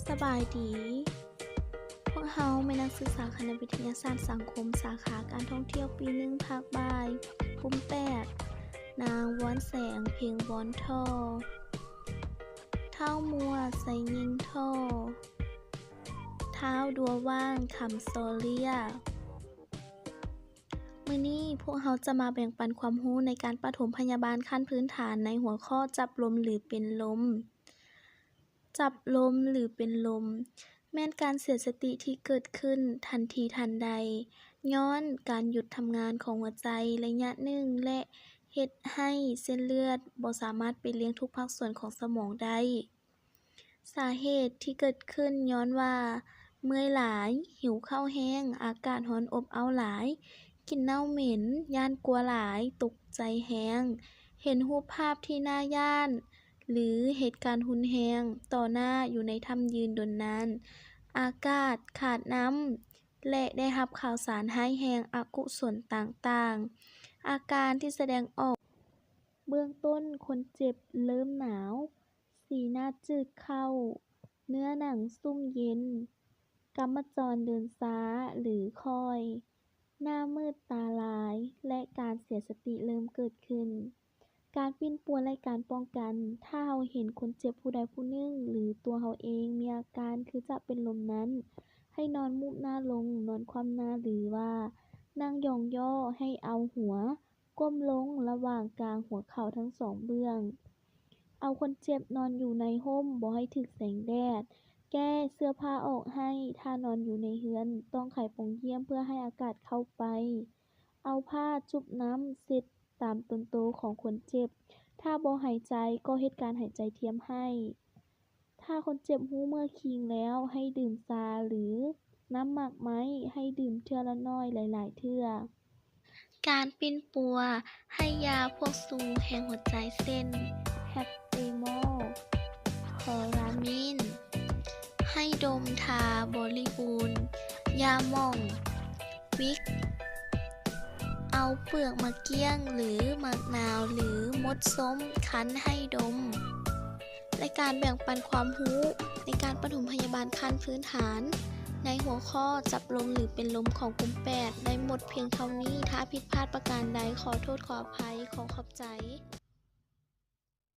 ສະບາຍດີ, ພວກເຮົາແມ່ນນັກສຶກສາຄະນະວິທະຍາສາດສັງຄົມ ສາຂາການທ່ອງທ່ຽວປີໜຶ່ງ ພາກບ່າຍ, ກຸ່ມແປດ, ນາງ ວອນແສງ ເພັງວອນ ທໍ່, ທ້າວມົວ ໄຊຍິງ ທໍ່, ທ້າວ ດັວຫວ່າງ ຄຳ ຊໍເລຍ. ມື້ນີ້ພວກເຮົາຈະມາແບ່ງປັນຄວາມຮູ້ໃນການປະຖົມພະຍາບານຂັ້ນພື້ນຖານໃນຫົວຂໍ້ຈັບລົມ ຫຼື ເປັນລົມ. ຈັບລົມ ຫຼື ເປັນລົມ ແມ່ນການເສຍສະຕິທີ່ເກີດຂຶ້ນທັນທີທັນໃດ ຍ້ອນການຢຸດທຳງານຂອງຫົວໃຈໄລຍະໜຶ່ງ ແລະ ເຮັດໃຫ້ເສັ້ນເລືອດບໍ່ສາມາດໄປລ້ຽງທຸກພາກສ່ວນຂອງສະໝອງໄດ້. ສາເຫດທີ່ເກີດຂຶ້ນຍ້ອນວ່າເມື່ອຍຫຼາຍ, ຫິວເຂົ້າແຮງ, ອາກາດຮ້ອນອົບເອົ້າຫຼາຍ, ກິ່ນເນົ່າເໝັນ, ຢ້ານກົວຫຼາຍ, ຕົກໃຈແຮງ, ເຫັນຮູບພາບທີ່ໜ້າຢ້ານ ຫຼື ເຫດການຮຸນແຮງຕໍ່ໜ້າຢູ່ໃນຖ້ຳຢືນດົນນານ, ອາກາດຂາດນ້ຳ ແລະ ໄດ້ຮັບຂ່າວສານຮ້າຍແຮງອະກຸສົນຕ່າງໆ. ອາການທີ່ສະແດງອອກ ເບື້ອງຕົ້ນຄົນເຈັບເລີ່ມໜາວ, ສີໜ້າຈືດເຂົ້າ, ເນື້ອໜັງຊຸ່ມເຢັນ, ກຳມະຈອນເດີນຊ້າ ຫຼື ຄ່ອຍ, ໜ້າມືດຕາລາຍ ແລະ ການເສຍສະຕິເລີ່ມເກີດຂຶ້ນ. ການປິ່ນປົວ ແລະ ການປ້ອງກັນ. ຖ້າເຮົາເຫັນຄົນເຈັບຜູ້ໃດຜູ້ໜຶ່ງ ຫຼື ຕົວເຮົາເອງມີອາການຄືຈະເປັນລົມນັ້ນ, ໃຫ້ນອນງຸບໜ້າລົງ, ນອນຄວ່ຳໜ້າ ຫຼືວ່ານັ່ງຢອງຍໍ້, ໃຫ້ເອົາຫົວກົ້ມລົງລະຫວ່າງກາງຫົວເຂົ່າທັງສອງເບື້ອງ. ເອົາຄົນເຈັບນອນຢູ່ໃນຮົ່ມ, ບໍ່ໃຫ້ຖືກແສງແດດ. ແກ້ເສື້ອຜ້າອອກໃຫ້. ຖ້ານອນຢູ່ໃນເຮືອນ, ຕ້ອງໄຂປ່ອງຢ້ຽມເພື່ອໃຫ້ອາກາດເຂົ້າໄປ. ເອົາຜ້າຈຸບນ້ຳເຊັດຕາມຕົນໂຕຂອງຄົນເຈັບ. ຖ້າບໍ່ຫາຍໃຈ, ກໍເຮັດການຫາຍໃຈທຽມໃຫ້. ຖ້າຄົນເຈັບຮູ້ເມື່ອຄີງແລ້ວ, ໃຫ້ດື່ມຊາ ຫຼື ນ້ຳໝາກໄມ້, ໃຫ້ດື່ມເທື່ອລະໜ້ອຍຫຼາຍໆເທື່ອ. ການປິ່ນປົວ. ໃຫ້ຢາພວກຊູແຮງຫົວໃຈເຊັ່ນ ແຮັບເຕມໍ, ຄໍລາມີນ. ໃຫ້ດົມທາບໍລິບູນ, ຢາໝອງ, ວິກ. ເອົາເປືອກໝາກກ້ຽງ ຫຼື ໝາກນາວ ຫຼື ມົດສົ້ມຄັ້ນໃຫ້ດົມ. ລາຍການແບ່ງປັນຄວາມຮູ້ໃນການປະຖົມພະຍາບານຂັ້ນພື້ນຖານ ໃນຫົວຂໍ້ຈັບລົມ ຫຼື ເປັນລົມ ຂອງກຸ່ມແປດ ໄດ້ໝົດພຽງເທົ່ານີ້. ຖ້າຜິດພາດປະການໃດ, ຂໍໂທດຂໍອະໄພ. ຂໍຂອບໃຈ.